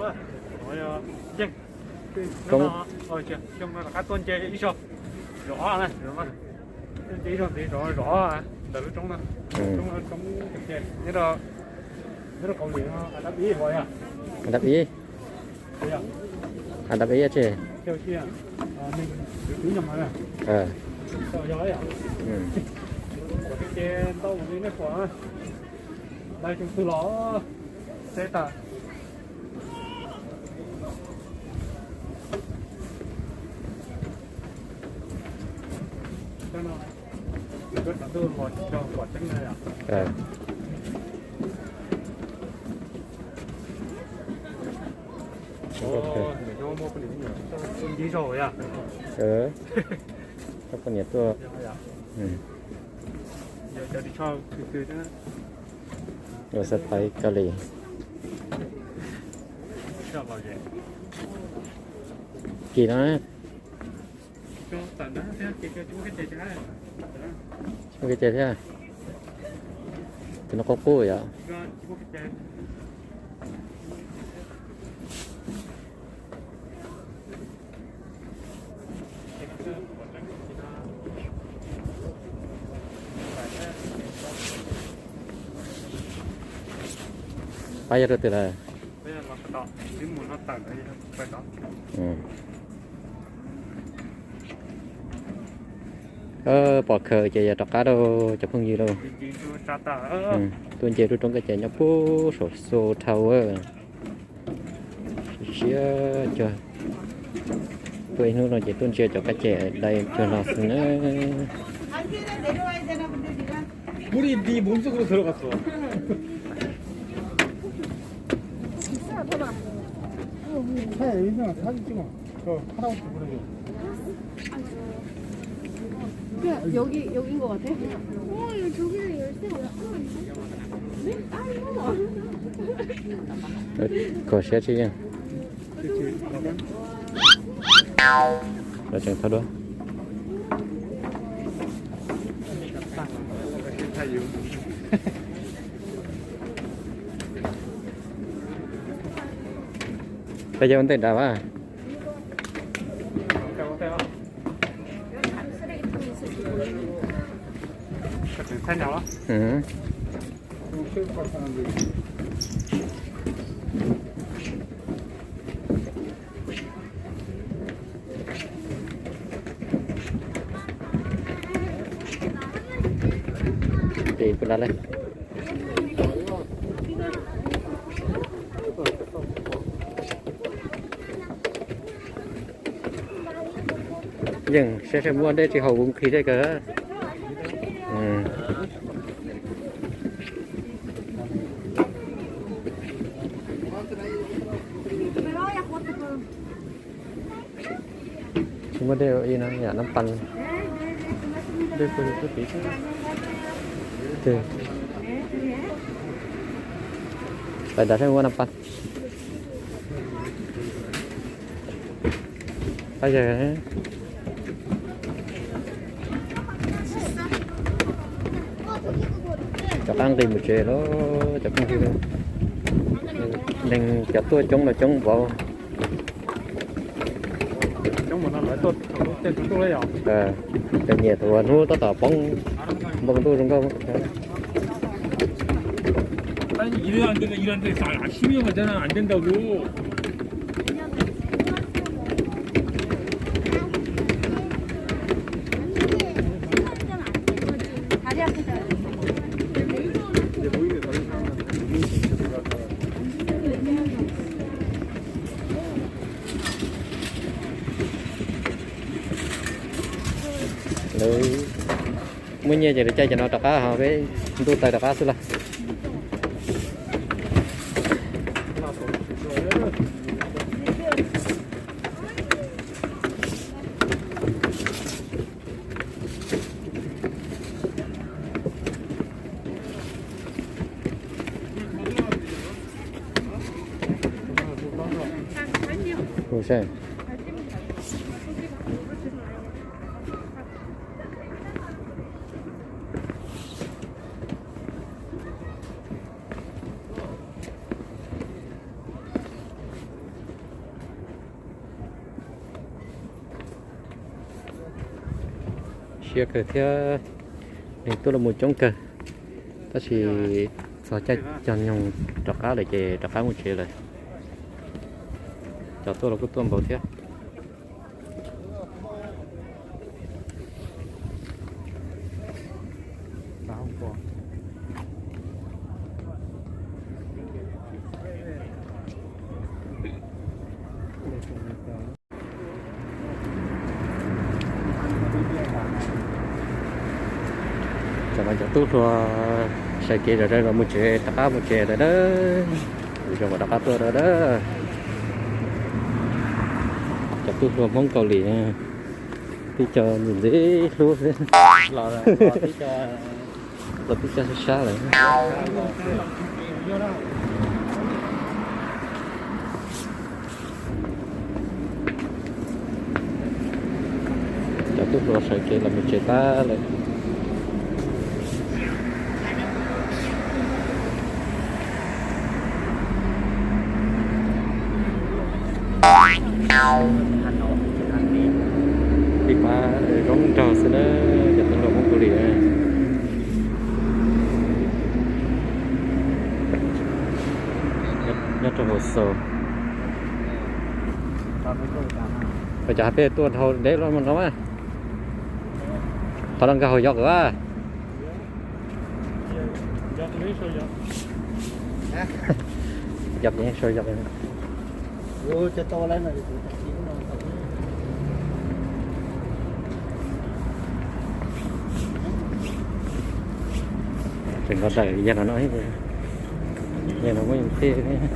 Yeej, xyoo no rov qab tuaj nce ib zaug, zov na, tuaj nce ib zaug ntxiv zov, zov ntawm lub roob no, roob, roob nyob rau, nyob rau Kaus Lim no, dab ib, dab ib, dab ib tsis, ntau li nej pom, lawv tsoom twg los seb tas. Nce zaug, coj poj niam tuaj. Ua xab phais Kaus Lim. Kim no, tsis muaj kev cai thiab. Tus no qub qub yom. Pab yog rau twg lawm? Pom khaws ces yog rov qab rau cov phooj ywg lauj. Tuaj nce lub roob kab ces nyob puag saum xu dhau. Siab siab cuag tuaj ib hnub no ces tuaj ntsia cov kab ces dai cuag no xwb na. 어, 여기, 여기인 것 같아. 어, 저기는 열쇠가 없어. 네? 아, 이거. Kho siab tsis yeej. Los tseem thauj duab. Peb cov ua ntej nrad mas. Ces puas nrad lawm. Yeej saib saib muaj dej tsis haus, kuv nqhis dej kawg. Tsis muaj dej ua ib no yam nab pas. Dej puag tim. Pais nrad saib muaj nab pas. Pab yawg, rov qab nqis mus tsev lawm cov phooj ywg. Neeg cov tuaj coob los coob vauv. Cov nyiam thaum hnub tab tom poob npoo ntuj zoo nkauj. Lawv muaj nyiaj ces lawv caij cov no rov qab, ho peb ntuj tawm rov qab xwb lauj. Siab kawg thiab, neeg tuaj los mus coob kawg, tab sis txog caij caij nyoog rov qab lawm ces rov qab mus tsev lawm. Cov tuaj los kuj tuaj npaum thiab. Tam no cov tub hluas sawv kev zom zaws los mus tsev, rov qab mus tsev lawm dawb. Kuv zoo mas rov qab tuaj dawb dawb. Cov tub hluas Hmoob Kaus Lim, tib co ntxim ntxim hlub xwb, los tib co sab sab lawm. Cov tub hluas sawv kev los mus tsev tag lawm. Pib pab zoo nraug xwb na, cov tub hluas Hmoob Kaus Lim nyob rau hauv xaus. Ua cas peb tuaj dhau deb los no mas, qhov no nkag hauv yog a. Yog sau yog. Tseem nqa daim yag no no, yag no muaj tej thiab.